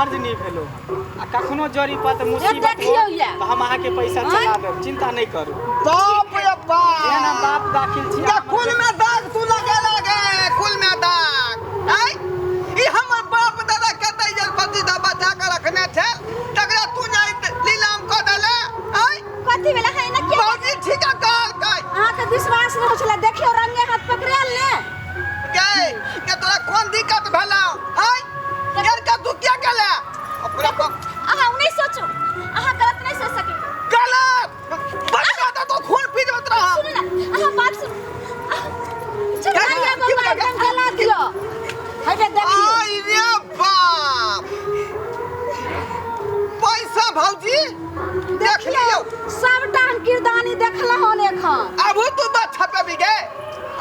हर्ज नहि भेलो आ कखनो जड़ी पत मुसीबत देखियौ हो या। तऽ हम अहाँके पैसा चला देब, चिंता नहि करू। बाप रे बाप, जेहन हम बाप दाखिल छी, या अहाँ कुल में दाग तू लगे लागे, कुल में दाग आय। ई हमर बाप दादा कतै जे पति दा बचा के रखने छल, तकरा तू जाय लीलाम क देले आय। कथी भेलै है ना के? बाबूजी ठीक है कहलकै। अहाँके विश्वास नहि होइ छलै, देखियौ रंगे हाथ पकड़ायल ने। गे के तोरा कोन दिक्कत भेलौ आय? यार का तू क्या केले अपना बाप? अहाँ ओ नहि सोचू, अहाँ गलत नहि सोच सकी। गलत बच्चा तो खून पी देत रहा। सुनू ना, अहाँ बात सुनू। चुप क्या- रहिए की बौआ, बोला? एकदम गला दियौ, हेबे देखियौ। आई रे बाप, पैसा भौजी देख लियौ। सबटा हम किरदानी देखलहुँ हन एखन। अबू तू बात छपेबी गे,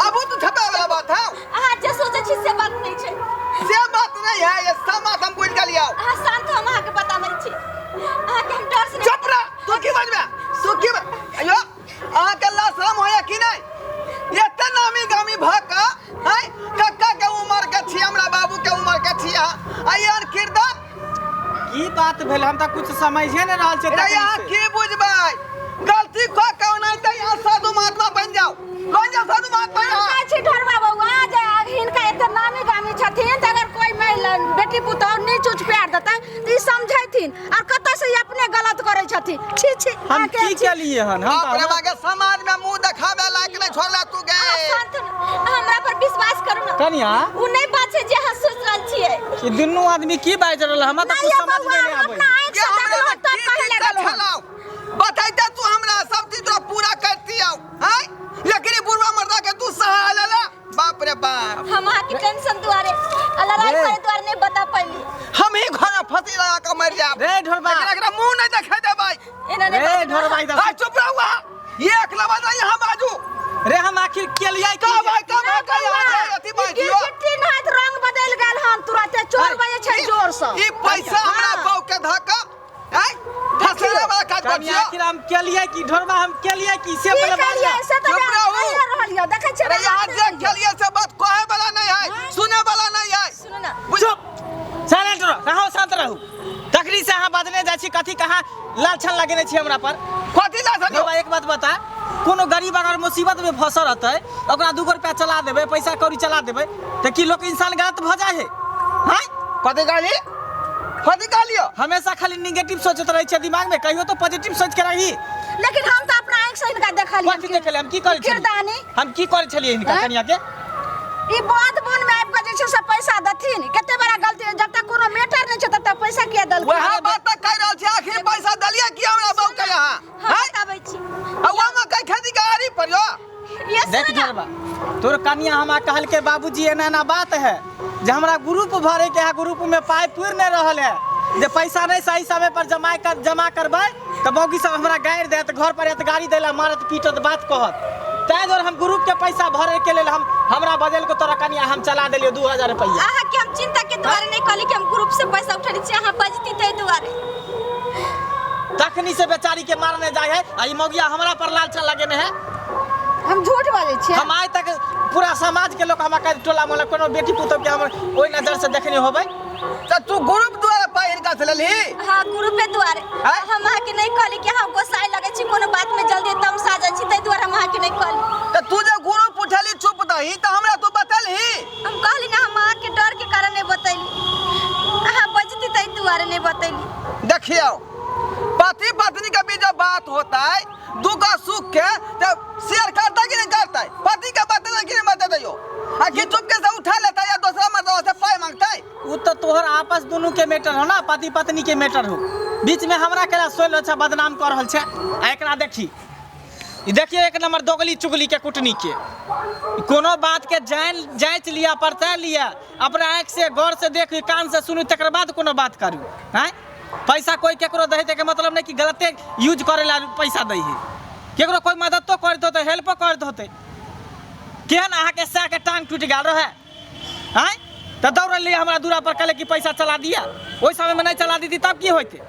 अबू तू छपे वाला बात है? अहाँ जे सोचै छी से बात नहि छै। से बात नहीं है, ये सब बात हम बुझ गेलियौ। अहाँ शांत हो, हम अहाँके बताबै छी। अहाँके हम डर से नहि चुप रह। तू की बजबे? तू की अयो, अहाँके लाज शरम होया कि नहीं? एते नामी गामी भऽ कऽ हैं, कक्का के उम्र के छी, हमरा बाबू के उम्र के छी अहाँ, आ एहन किरदार? की बात भेल? हम तऽ कुछ समझे नहि रहल छै। रे यहाँ की बुझबै? गलती कऽ के ओनाहिते यहाँ साधु महात्मा बनि जाओ, बनि जाओ साधु महात्मा। हम यहाँ कहै छी ढोरबा बौआ जे हिनका एते नामी गामी छथिन तऽ अगर कोई महिला बेटी पुतोहु नीच उच प्यार देतै तऽ ई समझैथिन, आर कतऽ से ई अपने गलत करै छथिन। छी छी। हम अहाँके की केलिए हन? हम बाप तऽ रे बाप, के समाज में मुंह देखावे लायक नहीं छोड़ला तू गे। अहाँ शांत हो, हमरा पर विश्वास करू ना। कनिया, ओ नहि बात छै जे अहाँ सोच रहल छियै। ई दुनू आदमी की बाजि रहल? हमरा तऽ नहि कुछ ये समझ बौआ, में नहि हम आबै। अपना आँखि के से हमरा देखलहुँ में तब की कहै दिक्कत लगलहुँ। छलौ बतैते तू हमरा, सब चीज तोरा पूरा करती आउ हैं, लेकिन ई बुढ़वा मर्दा के तू सहा लेला। बाप रे बाप, हम अहाँके टेंशन दुआरे आ लड़ाई रे। करे दुआरे नहि बता पैली। हम ही घर में फंसी लगा के मर जाब। रे ढोरबा, लेकिन एकरा मुंह नहीं देखे देबै। एना नहि रे बाजू। ढोरबा, इधर हाँ, चुप रहू अहाँ, ये एकला बाजा यहाँ बाजू। रे हम आखिर केलियै की? कब है, कब है, कब है, अथी ई बाजू। गिरगिट्टी नहाइत रंग बदलि गेल हन, तुरते चोर बजै छै जोर से। ई पैसा हमरा हाँ। बाऊ के धक्का हैं, फंसेला वाला काज कर कनिया, छियो। आखिर हम केलियै की? ढोरबा, हम केलियै की से की पहिले बाज करियै ना। से तऽ चुप रहू। कहिए रहल यऽ, देखै छियै। अरे यहाँ जे केलिए से बात कहे वाला नहीं है, सुने वाला नहीं है। सुनू ना। चुप, साइलेंट रहो, रहो, शांत रहू। तकरी से अहाँ बजने जाइ छी, कथी कहाँ लालछन लगेने छी हमरा पर? कथी ला सको? ढोरबा, एक बात बता, कोनो गरीब अगर मुसीबत में फंसल रहतै, ओकरा 2 गो रुपया चला देबै, पैसा कौड़ी चला देबै, तऽ की लोक इंसान गलत भऽ जाइ है? हैं? कथी कहली? कथी कहलियो? हमेशा खाली निगेटिव सोचैत रहै छै दिमाग में, कहियो तो पॉजिटिव सोच के रही। लेकिन हम तऽ अपना आँखि से हिनका देखलियै। कथी देखलियै? हम की करै छलियै? किरदानी। हम की करै छलियै हिनका? हैं? कनिया के ई बात बोन में आबि कऽ जे छै से पैसा देथिन, कते बड़ा गलती है, जब तक कोनो मैटर नहि छै तब तक पैसा किया देलखिन? वएह बात तऽ कहि रहल छी, आखिर पैसा देलियै की हमरा बाऊ के यहाँ? हम हैं? बताबै छी। आ वहाँ मकई खेती के आरी पर यो। ये देख सुनू ना। ढोरबा, तोर कनिया हमरा कहलकै बाबूजी एना एना बात है जे हमरा ग्रुप भरे के है, ग्रुप में पाइ पुरि नहि रहल है, जे पैसा नहि सही समय पर जमा कर जमा करबै तऽ मौगी सब हमरा गारि देत, घर पर आयत गारि दै लए, मारत पीटत, बात कहत। ताहि दुआरे हम ग्रुप के पैसा भरे के लेल हम हमरा बदल के तोरा कनिया हम चला देलियै 2000 रुपैआ। अहाँके हम चिंता के दुआरे नहि कहली कि हम ग्रुप से पैसा उठेने छी, अहाँ बजती ताहि दुआरे। तखनी से बेचारी के मारने जाइ है आ ई मौगिया हमरा पर लालचा लगेने है। हम झूठ बाजै छियै? हम आइ तक पूरा समाज के लोग हमरा कहै टोला मोहल्ला कोनो बेटी पुतोह के हम ओहि नजर से देखने होबै। तऽ तू ग्रुप द्वारा पाइ हिनका से लेलही? हाँ, ग्रुपे दुआरे। आँय? हम अहाँके नहि कहली कि अहाँ गोसाइ लगै छी, कोनो बात में जल्दी तमसा जाइ छी, ताहि दुआरे हम अहाँके नहि कहली। तऽ तू जे ग्रुप उठेली चुप दही तऽ हमरा तू बतेलही? हम कहली ना, हम अहाँके डर के कारण नहि बतैली, अहाँ बजती ताहि दुआरे नहि बतैली। देखियौ, पति पत्नी के बीच जब बात होता है दुख और सुख के, तो शेयर करता कि नहीं करता है? पति के बतेता कि नहीं बतेता यो? आ कि चुपके से उठा लेता या दूसरा मर्दवा से पाई मांगता है? उ तो तोहर आपस दुनू के मैटर हो ना, पति पत्नी के मैटर हो, बीच में हमरा केला सोचि रहल छै, बदनाम कर रहल छै। आ एकरा देखी, ई देखियो एक नंबर दोगली चुगली के कुटनी के, ई कोनो बात के जान जांच लिया, पड़ताल लिया, अपना आँखि से गौर से देखी, कान से सुनू, तकर बाद कोनो बात करू। आँय, पैसा कोई केकरो दै के मतलब नहीं कि गलते यूज करे ला पैसा दै है, केकरो कोई मददो करैत होतै, हेल्पो करैत होतै। केहन अहाँके सएह के टांग टूटि गेल रहै? आँय, तऽ दौड़ल रहियै हमरा दूरा पर, कहले कि पैसा चला दिया, ओहि समयमे नहि चला दीदी तब की होइतै?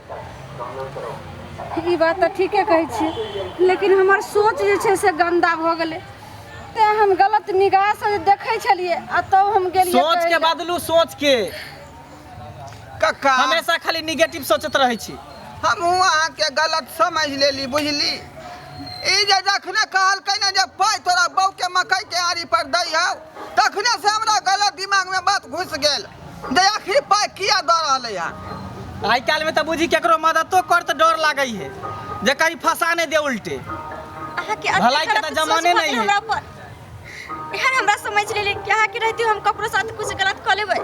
ई बात तऽ ठीके कहै छियै, लेकिन हमर सोच जे छै से गन्दा भऽ गेलै, तेँ हम गलत निगाहसँ जे देखै छलियै आ तब हम गेलियै सोच के कहै लए। बदलू सोच के। कक्का हमेशा खाली निगेटिव सोचैत रहै छी। हमहूँ अहाँके गलत समझ लेली बुझली। ई जे जखने कहलकै ने जे पाइ तोरा बहूके मकइके आरी पर दै हौ, तखने से हमरा गलत दिमागमे बात घुसि गेल जे आखिर पाइ किया दऽ रहलै हँ। आइ काल्हिमे तऽ बुझी केकरो मददो कर तऽ डर लागै है जे कहीं फंसा नहि दे उल्टे। अहाँके अते भलाई के गलत तऽ सोच जमाने भऽ नहि गेल है। हमरा पर। एहन हमरा समझ लेली कि अहाँके रहते हम ककरो साथ कुछ गलत कऽ लेबै।